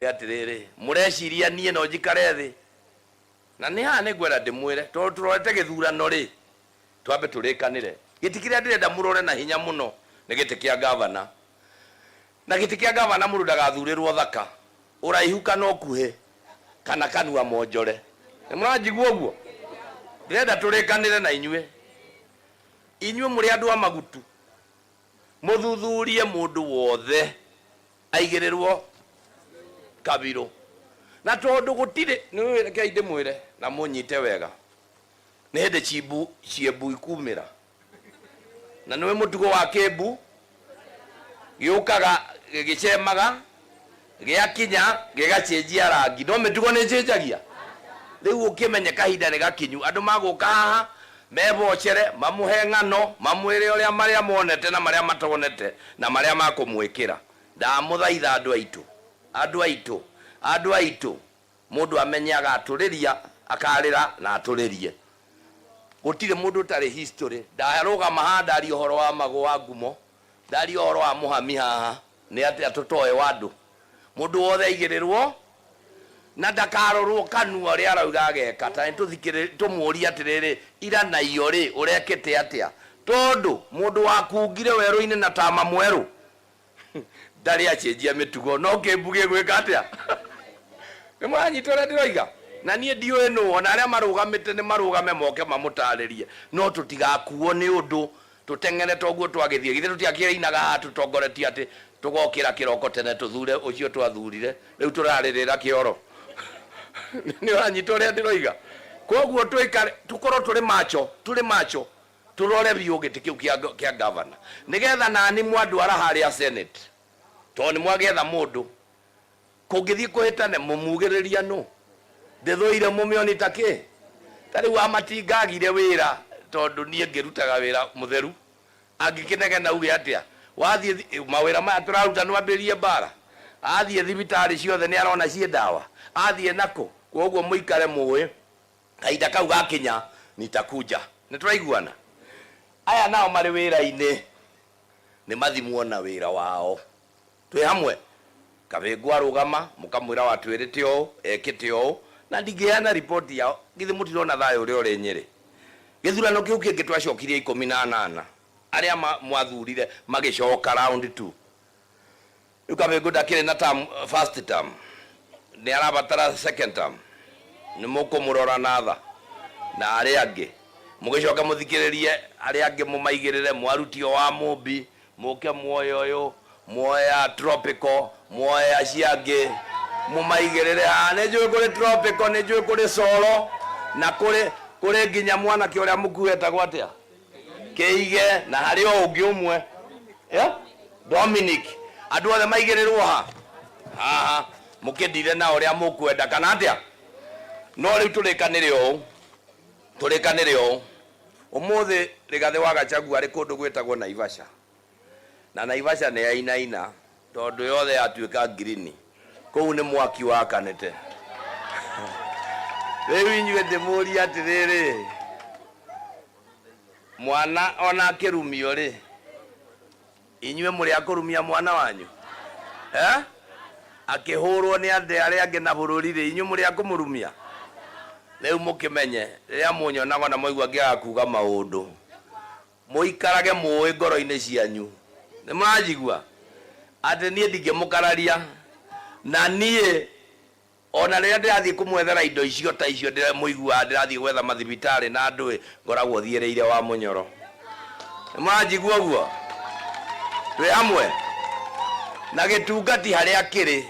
Atĩrĩrĩ, mũreciria niĩ no njikare thĩ? Na nĩ haha nĩngwenda ndĩmwĩre, tondũ tũrorete gĩthurano rĩ, twambe tũrĩkanĩre. Gĩtĩ kĩrĩa ndĩrenda mũrore na hinya mũno nĩ gĩtĩ kĩa ngavana. Na gĩtĩ kĩa ngavana mũndũ ndagathurĩrwo thaka, ũraihu kana ũkuhĩ, kana kanua monjore. Nĩ mũranjigua ũguo? Ndĩrenda tũrĩkanĩre na inyuĩ. Inyuĩ mũrĩ andũ a Magutu, mũthuthurie mũndũ wothe aigĩrĩrwo kabirũ. Na tondũ gũtirĩ, nĩ rekei ndĩmwĩre na mũnyite wega, nĩ hĩndĩ cimbu ciembu ikumĩra. Na nĩũĩ mũtugo wa kĩmbu, gĩũkaga gĩgĩcemaga, gĩakinya gĩgacenjia rangi. No mĩtugo nĩ ĩcenjagia? Rĩu ũkĩmenye kahinda nĩ gakinyu, andũ magũka haha mebocere, mamũhe ng'ano, mamwĩre ũrĩa marĩa monete na marĩa matonete na marĩa makũmwĩkĩra. Ndamũthaitha andũ aitũ, andũ aitũ, andũ aitũ, mũndũ amenye agatũrĩria, akarĩra na atũrĩrie. Gũtirĩ mũndũ ũtarĩ history. Ndarũgama haha ndaria ũhoro wa Magũ wa Ngumo, ndaria ũhoro wa Mũhami haha, nĩ atĩa tũtoĩ wa andũ. Mũndũ wothe aigĩrĩrwo na ndakarorwo kanua ũrĩa arauga ageka. Ta nĩtũthikĩrĩ, tũmũrie atĩrĩrĩ, ira na iyo rĩ, ũrekĩte atĩa? Tondũ mũndũ wakungire werũ-inĩ na tama mwerũ ndarĩ acenjia mĩtugo, no kĩmbu gĩgwĩka atĩa? Nĩ mũranyita ũrĩa ndĩroiga? Na niĩ ndiũĩ nũ, ona arĩa marũgamĩte nĩ marũgame moke mamũtarĩrie, no tũtigakuo nĩ ũndũ tũteng'ere ta ũguo twagĩthiĩ. Githĩ tũtiakĩinaga haha tũtongoretie atĩ tũgokĩra kĩroko tene tũthure ũcio twathurire, rĩu tũrarĩrĩra kĩoro? Nĩ ũranyita ũrĩa ndĩroiga? Kwoguo tũikare, tũkorwo tũrĩ macho, tũrĩ macho, tũrore biũ gĩtĩ kĩu kĩa, kĩa gavana, nĩgetha nani mwandwara harĩa Senate, tondũ nĩ mwagĩetha mũndũ, kũngĩthiĩ kũhĩtane, mũmugĩrĩria nũ? Ndĩthũire mũmĩoni ta kĩ? Ta rĩu Wamatinga agire wĩra tondũ niĩ ngĩrutaga wĩra mũtheru, angĩkĩnegena auge atĩa? Wathiĩ mawĩra maya tũraruta nĩwambĩrĩrie mbara? Athiĩ thibitarĩ ciothe nĩ arona ciĩ ndawa? Athiĩ nakũ? Kwoguo mũikare mũĩ kahinda kau gakinya nitakuja. Nĩtũraiguana? Aya nao marĩ wĩra-inĩ nĩ mathimwo na wĩra wao. Twĩ hamwe? Kabĩngũ arũgama, mũkamwĩra watwĩrĩte ũũ, ekĩte ũũ, na ndingĩheana riboti yao. Githĩ mũtirona thayũ ũrĩa ũrĩ Nyĩrĩ? Gĩthurano kĩu kĩngĩ twacokirie 18, arĩa mwathurire magĩcoka round two. Rĩu Kabĩngũ ndakĩrĩ na term, first term, nĩ arabatara second term. Nĩ mũkũmũrora na tha na arĩa angĩ, mũgĩcoke mũthikĩrĩrie arĩa angĩ mũmaigĩrĩre, mwarutio wa Mũmbi, Mũke muoye ũyũ, muoye a Tropical, muoye acio angĩ, mũmaigĩrĩre haha. Nĩ njũĩ kũrĩ Tropical, nĩ njũĩ kũrĩ Solo, na kũrĩ, kũrĩ nginya mwanake ũrĩa mũkuhĩ etagwo atĩa? Kĩige, na harĩ o ũngĩ ũmwe. Yeah? Dominic. Andũ othe maigĩrĩrwo ha? Haha. Mũkĩndire na ũrĩa mũkwenda, kana atĩa? No rĩu tũrĩkanĩre ũũ, tũrĩkanĩre ũũ. Ũmũthĩ Rigathĩ wa Gachagua arĩ kũndũ gwĩtagwo Naivasha. Na Naivasha nĩ yainaina tondũ yothe yatuĩka ngirini. Kũu nĩ mwaki wakanĩte. Rĩu inyuĩ ndĩmũrie atĩrĩrĩ, mwana ona akĩrumio rĩ, Inyuĩ mũrĩ a kũrumia mwana wanyu? Eh? Akĩhũrwo nĩ andĩ arĩa angĩ na bũrũri-rĩ, inyuĩ mũrĩ a kũmũrumia? Rĩu mũkĩmenye, rĩrĩa mũnyonaga na mwaigua ngĩaga kuuga maũndũ, mũikarage mũũĩ ngoro-inĩ cianyu, nĩmũranjigua? Atĩ niĩ ndingĩmũkararia, na niĩ O na rĩrĩa ndĩrathiĩ kũmwethera indo icio ta icio mũiguaga ndĩrathiĩ gwetha mathibitarĩ na andũ-ĩ, ngoragwo thiĩrĩire Wamunyoro. Nĩ mũranjigua ũguo? Twĩ hamwe? Na gĩtungati harĩa kĩrĩ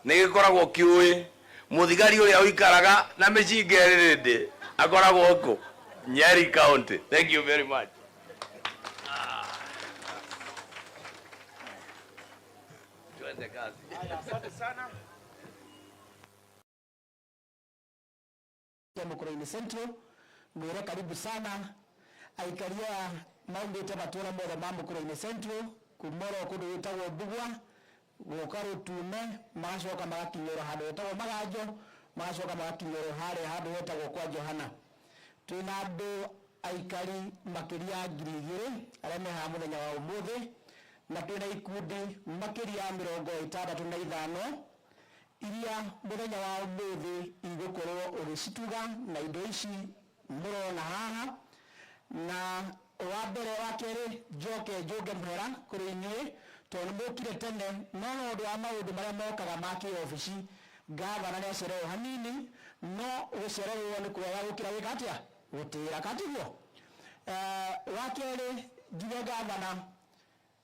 nĩ gĩkoragwo kĩũĩ mũthigari ũrĩa ũikaraga na mĩcinga ĩrĩ rĩndĩ akoragwo kũ? Nyeri County. Thank you very much. Twende kazi. Asante sana. Ya Mukurweini Central mwire karibu sana aikari aya maumite matura mothe ma Mukurweini Central kuma oro kundu gwitagwo Mbugua guka Rutune magacoka magakinyũra handu hetagwo Maganjo magacoka magakinyũra haria handu hetagwo kwa Johana. Twina andu aikari makiria ya 2000 aria me haha muthenya wa umuthi na twina ikundi makiria ya 65. Mũthenya wa ũmũthĩ igũkorwo ũgĩcituga na indo ici mũrona haha. Na wa mbere, wa kerĩ, njoke njũnge mũhera kũrĩ inyuĩ tondũ nĩ mũkire tene, no nĩ ũndũ wa maũndũ marĩa mokaga ma kĩobici, ngavana nĩ acererwo hanini. No gũcererwo nĩ kwega gũkĩra gwĩka atĩa? Gũtĩra katiguo. Wa kerĩ, njuge ngavana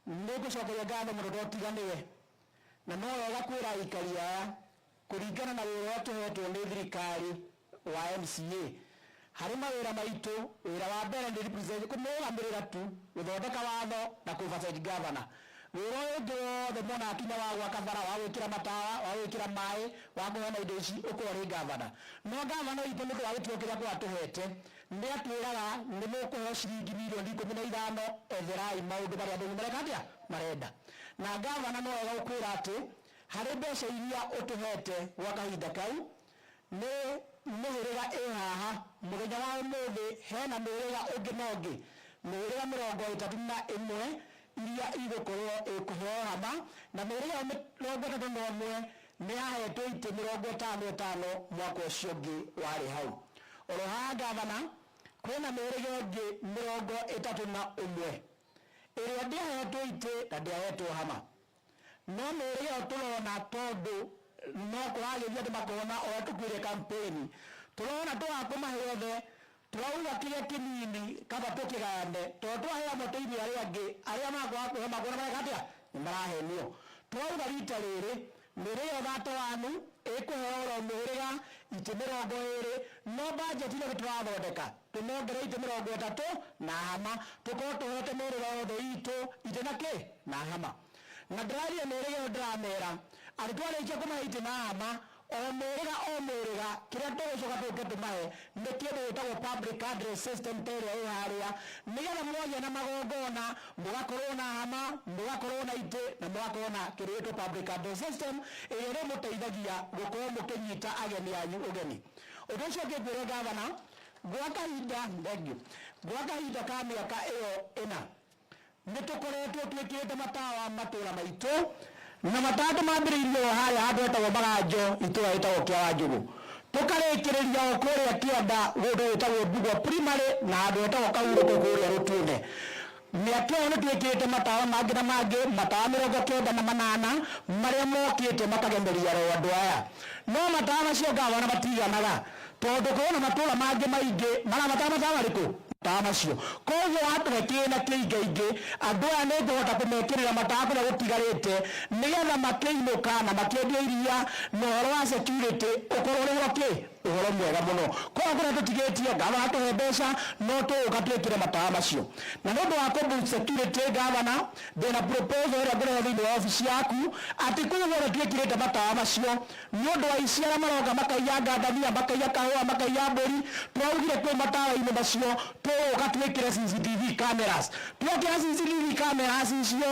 nĩ ngũcokeria ngatho mũno tondũ na no wega kwĩra aikari aya, kũringana na wĩra ũrĩa tũhetwo nĩ thirikari wa MCA, harĩ mawĩra maitũ, wĩra wa mbere nĩ represent, kũmũrũgamĩrĩra tu, gũthondeka watho na kũ oversight governor. Wĩra ũyũ ũngĩ wothe mona akinya, wa gwaka bara, wa gwĩkĩra matawa, wa gwĩkĩra maĩ, wa kũheana indo ici, ũkorwo nĩ gavana. No gavana witũ, nĩ ũndũ wa gĩtĩo kĩrĩa kwatũhete, nĩ atwĩraga nĩ mũkũheo ciringi mirioni 15, etherai maũndũ marĩa andũ mareka atĩa marenda. Na gavana, no wega gũkwĩra atĩ harĩ mbeca iria ũtũhete gwa kahinda kau, nĩ mĩhĩrĩga ĩ haha mũthenya wa ũmũthĩ, hena mĩhĩrĩga ũngĩ na ũngĩ, mĩhĩrĩga 31 iria igũkorwo ĩkũheo hama, na mĩhĩrĩga ĩyo 31 nĩ yahetwo itĩ 55 mwaka ũcio ũngĩ warĩ hau. Oro haha, gavana, kwĩna mĩhĩrĩga ĩngĩ 31 ĩrĩa ndĩahetwo itĩ na ndĩahetwo hama. No mĩhĩrĩga ĩyo tũrona, tondũ no kũragĩria andũ makona ũrĩa tũkuire campaign, tũrona tũgakũmahe othe, tũrauga kĩrĩa kĩnini kaba tũkĩgayane, tondũ twahe amwe tũirie arĩa angĩ arĩa makwaga kũhe makona mareka atĩa? Nĩ marahenio. Tũrauga rita rĩrĩ mĩhĩrĩga ĩyo 31 ĩkũheo oro mĩhĩrĩga itĩ 20, no budget ĩrĩa tũrathondeka tũmongerere itĩ 30 na hama, tũkorwo tũhete mĩhĩrĩga yothe itũ itĩ na kĩ na hama. Na ndĩraria mĩhĩrĩga ĩyo, ndĩramera atĩ twarĩkia kũmahe itĩ na hama, o mũhĩrĩga o mũhĩrĩga, kĩrĩa tũgũcoka tũke tũmahe nĩ kĩndũ gĩtagwo public address system, ta ĩrĩa ĩ harĩa, nĩgetha mwagĩa na magongona mũgakorwo na hama, mũgakorwo na itĩ, na mũgakorwo na kĩndũ gĩtwo public address system ĩrĩa ĩrĩmũteithagia gũkorwo mũkĩnyita ageni anyu ũgeni. Ũndũ ũcio ũngĩ ngwĩre gavana, gwa kahinda, thank you, gwa kahinda ka mĩaka ĩyo 4 nĩ tũkoretwo twĩkĩrĩte matawa matũra maitũ, na matawa tũmambĩrĩirie o harĩa handũ hetagwo Maganjo, itũra rĩtagwo Kĩawa Njũgũ, tũkarĩkĩrĩria o kũrĩa kĩanda kũndũ gwĩtagwo Mbugua Primary na handũ hetagwo Kahurũko kũrĩa Rũtune. Mĩaka ĩyo nĩ twĩkĩrĩte matawa mangĩ na mangĩ, matawa 98 marĩa mokĩte makagemeria ro andũ aya. No matawa macio, ngavana, matiganaga, tondũ kwĩna matũra mangĩ maingĩ marabatara matawa marĩkũ? Matawa macio. Koguo watũhe kĩna kĩingaingĩ, andũ aya nĩ ngũhota kũmekĩrĩra matawa kũrĩa gũtigarĩte, nĩgetha makĩinũka na makĩendia iria na ũhoro wa security ũkorwo ũrĩ ũhoro kĩ ũhoro mwega mũno. Koguo kũrĩa tũtigĩtie, gavana, tũhe mbeca, no tũgũka twĩkĩre matawa macio. Na nĩ ũndũ wa kũ boost security, gavana, ndĩna proposal ĩrĩa ngũrehe thĩinĩ wa obici yaku, atĩ kũu guothe twĩkĩrĩte matawa macio, nĩ ũndũ wa ici arĩa maroka makaiya ngandamia, makaiya kahũa, makaiya mbũri, twaugire kũu matawa-inĩ macio tũgũka twĩkĩre CCTV cameras. Twekĩra CCTV cameras icio,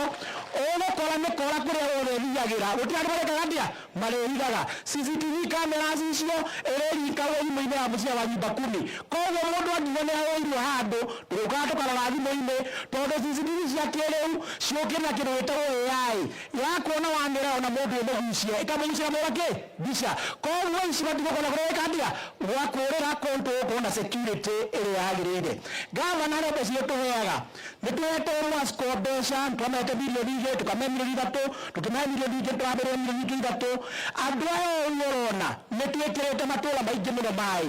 ũgũkora mĩkora kũrĩa wothe ĩthiagĩra, gũtirĩ andũ marekaga atĩa marĩhithaga. CCTV cameras icio ĩrĩringagwo thimũ-inĩ ya mũciĩ wa nyumba kumi, koguo mũndũ angiuga nĩ ahũirwo handũ, tũgũkaga tũkarora thimũ-inĩ, tondũ CCTV cia kĩrĩu ciũkĩte na kĩndũ gĩtagwo AI ya kuona wamĩra ona mũndũ ĩmũgucie, ĩkamũgucia mũra kĩ mbica. Koguo ici matigũkorwo kũrĩa ĩka atĩa gwa kũrĩra, kũu tũgũkorwo na security ĩrĩa yagĩrĩire. Gavana, harĩa mbeca iria tũheaga, nĩ tũhete Mwasco mbeca, twamehete mirioni 2, tũkamehe mirioni 3, tũkĩmahe mirioni 2, tũramerĩra mirioni ingĩ 3. Andũ aya ũguo ũrona, nĩ twĩkĩrĩte matũra maingĩ mũno maĩ.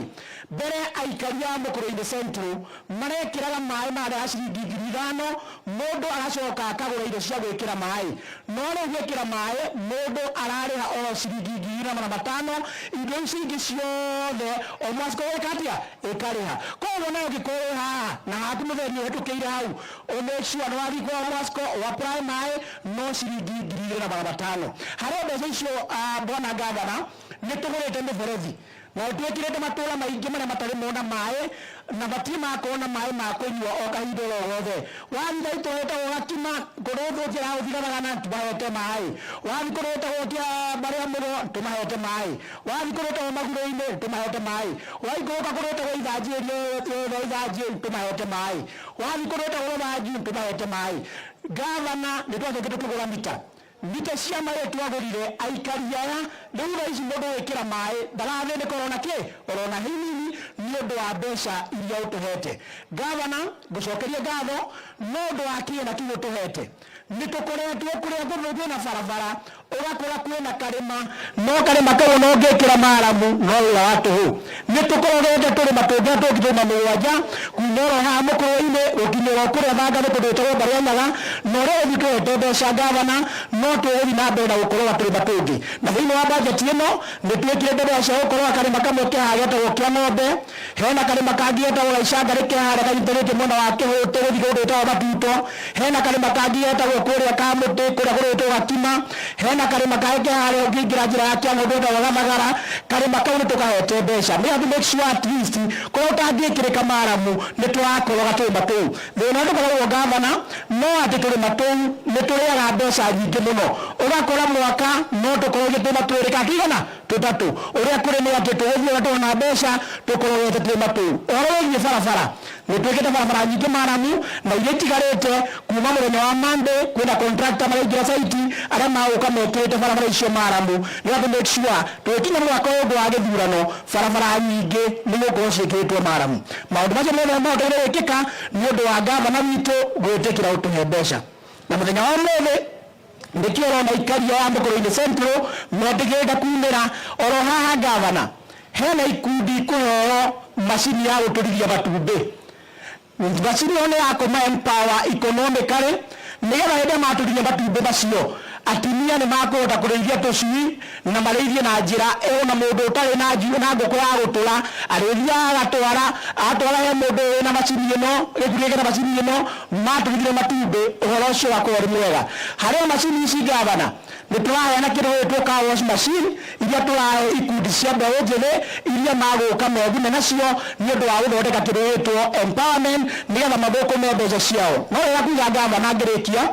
Mbere aikari a Mũkũrũ-inĩ Central marekĩraga maĩ marĩa ciringi 5,000, mũndũ agacoka akagũra indo cia gwĩkĩra maĩ. No rĩu gwĩkĩra maĩ mũndũ ararĩha o ciringi 2,500, indo ici ingĩ ciothe o Mwasco gwĩka atĩa? Ĩkarĩha. Koguo nayo ũngĩkorwo wĩ haha na haku mũtheri ũhĩtũkĩire hau, ũ make sure nĩ wathiĩ kwa Mwasco ũ apply maĩ no ciringi 2,500. Harĩ mbeca icio, bwana gavana, nĩ tũgũrĩte mĩberethi na twĩkĩrĩte matũra maingĩ marĩa matarĩ mona maĩ na matirĩ makorwo na maĩ ma kũnyua o kahinda oro gothe. Wathiĩ ta itũra rĩtagwo Gakima, kũndũ gũkũ ũthiganaga, tũmahete maĩ. Wathiĩ kũndũ gwĩtagwo kĩa marĩa mũno, tũmahete maĩ. Wathiĩ kũndũ gwĩtagwo Magurũ-inĩ, tũmahete maĩ. Waikũrũka kũndũ gwĩtagwo Ithanjĩ, ĩrĩa Ithanjĩ, tũmahete maĩ. Wathiĩ kũndũ gwĩtagwo Rũthanju, tũmahete maĩ. Gavana, nĩ twacokete tũkĩgũra mita. Mita cia maĩ twagũrire aikari aya, rĩu thaa ici mũndũ gwĩkĩra maĩ ndarathĩnĩka orona kĩ orona hinini nĩ ũndũ wa mbeca iria ũtũhete. Gavana, ngũcokerie ngatho no ũndũ wa kĩgĩna kĩu ũtũhete. Nĩ tũkoretwo kũrĩa kwĩna barabara, ũgakora kwĩna karĩma, no karĩma kau no ũngĩkĩra maramu no wĩra wa tũhũ. Nĩ tũkorogete tũrĩma tũngĩ na tũngĩ tũrĩma mũgwanja kuma oro haha mũkũrũ-inĩ gũkinyĩra o kũrĩa Thangathĩ kũndũ gwĩtagwo Mbarĩ Nyaga, na ũrĩa ũgũthiĩ tũhete mbeca gavana no tũgũthiĩ na mbere na gũkoroga tũrĩma tũngĩ. Na thĩinĩ wa bajeti ĩno nĩ twĩkĩrĩte mbeca cia gũkoroga karĩma kamwe ke haha getagwo kĩa ng'ombe, hena karĩma kangĩ getagwo Gaicangarĩ ke harĩa kanyitĩrĩte mwena wa Kĩhũtũ gũthiĩ kũndũ gwĩtagwo Matuto, hena karĩma kangĩ getagwo kũrĩa Kamũtĩ kũrĩa kũrĩtwo Gakima, hena karĩma kangĩ ke harĩa ũngĩingĩra njĩra ya Kĩang'ombe getagwo Gathagara. Karĩma kau nĩ tũkahete mbeca nĩ to make sure at least kũrĩa ũtangĩkĩrĩka maramu nĩ tũrakoroga tũrĩma tũu. Thĩna tũkoragwo gavana no atĩ tũrĩma tũu nĩ tũrĩaga mbeca nyingĩ mũno, ũgakora mwaka no tũkoroge tũrĩma twĩrĩ kana tũigana tũtatũ. Ũrĩa kũrĩ nĩ atĩ tũgũthiĩ ũrĩa tũrona mbeca tũkorogete tũrĩma tũu. Ũhoro wĩgiĩ barabara, nĩ twĩkĩte barabara nyingĩ maramu na iria itigarĩte kuma mũthenya wa Monday kwĩna contractor maraingĩra site arĩa magũka mekĩrĩte barabara icio maramu nĩ to make sure tũgĩkinya mwaka ũyũ ũngĩ wa gĩthurano barabara nyingĩ nĩ gũkorwo ciĩkĩrĩtwo maramu. Maũndũ macio mothe mahotete gwĩkĩka nĩ ũndũ wa gavana witũ gwĩtĩkĩra gũtũhe mbeca. Na mũthenya wa ũmũthĩ nĩkĩo ũrona ikaria ya Mũkũrũ-inĩ Central metĩkĩrĩte kumĩra oro haha gavana hena ikundi ikũheo macini ya gũtũrithia matumbĩ. Macini ĩyo nĩ ya kũma empower economically nĩgetha hĩndĩ ĩrĩa matũrithia matumbĩ macio atumia nĩ makũhota kũrĩithia tũcui na marĩithie na njĩra ĩyo, na mũndũ ũtarĩ na na ngũkũ ya gũtũra arĩthiaga agatwara atwara he mũndũ wĩna macini ĩno, gĩkundi gĩkĩ na macini ĩno matũrithire matumbĩ, ũhoro ũcio ũgakorwo ũrĩ mwega. Harĩ o macini ici gavana nĩ tũraheana kĩndũ gĩgwĩtwo car wash machine iria tũrahe ikundi cia mbeũ njĩthĩ iria magũka megune nacio nĩ ũndũ wa gũthondeka kĩndũ gĩgwĩtwo empowerment nĩgetha mathũkũme mbeca ciao. No wega kuga gavana ngĩrĩkia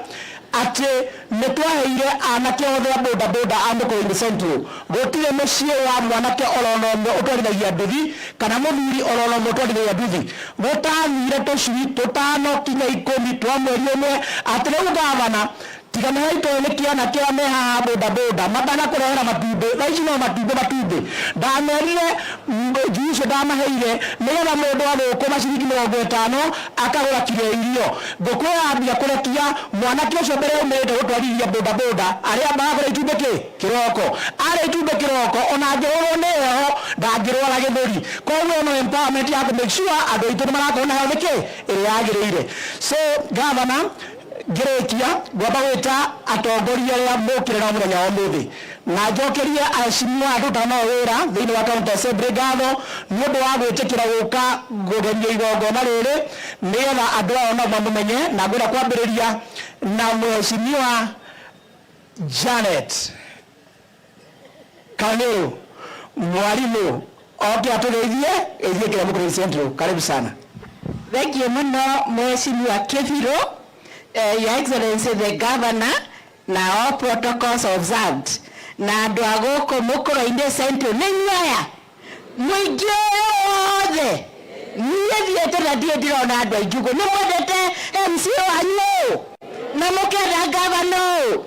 atĩ nĩ twaheire anake othe a boda boda a Mũkũrũ-inĩ Central, gũtirĩ mũciĩ wa mwanake orona ũmwe ũtwarithagia nduthi kana mũthuri orona ũmwe ũtwarithagia nduthi gũtathire tũcui tũtano kinya 10 twa mweri ũmwe. Atĩ rĩu gavana tiga nĩ haitũ nĩ kĩana kĩrĩa me haha boda boda matanakũrehera matumbĩ thaa ici no matumbĩ matumbĩ ndamerire njui icio ndamaheire nĩgetha mũndũ athũkũma ciringi 50 akagũra kiro ya irio. Ngũkũ yambia kũrekia mwanake ũcio mbere aumĩrĩte gũtwarithia boda boda arĩa ambaga kũrĩa itumbĩ kĩ kĩroko, arĩa itumbĩ kĩroko ona angĩhũrwo nĩ heho ndangĩrwara gĩthũri. Koguo ĩno empowerment ya kũ make sure andũ aitũ nĩ marakorwo na health kĩ ĩrĩa yagĩrĩire. So gavana ngĩrĩkia ngwamba gwĩta atongoria arĩa mũkire nao mũthenya wa ũmũthĩ na njokerie aheshimiwa andũ nao wĩra thĩinĩ wa county assembly ngatho nĩ ũndũ wa gwĩtĩkĩra gũka kũgemia igongona rĩrĩ nĩgetha andũ aya nao mamũmenye. Na ngwenda kwambĩrĩria na mheshimiwa Janet Kaniru mwalimu oke atũgeithie geithie kĩrĩa Mũkũrũ Central. Karibu sana. Thank you muno Mheshimiwa Kibiro, Your Excellency the Governor, na all protocols observed. Na andũ a gũkũ Mũkũrũ-inĩ Central nĩ inyuĩ aya mũingĩ ũyũ wothe niĩ thiĩte na ndirĩ ndĩrona andũ aingĩ ũguo. Nĩ mwendete MCA wanyu ũũ na mũkenda gavana ũũ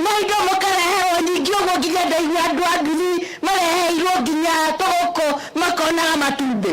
na indo mũkareherwo nyingĩ ũguo nginya ndaigua andũ a nduthi mareheirwo nginya tũgũkũ makonaga matumbĩ.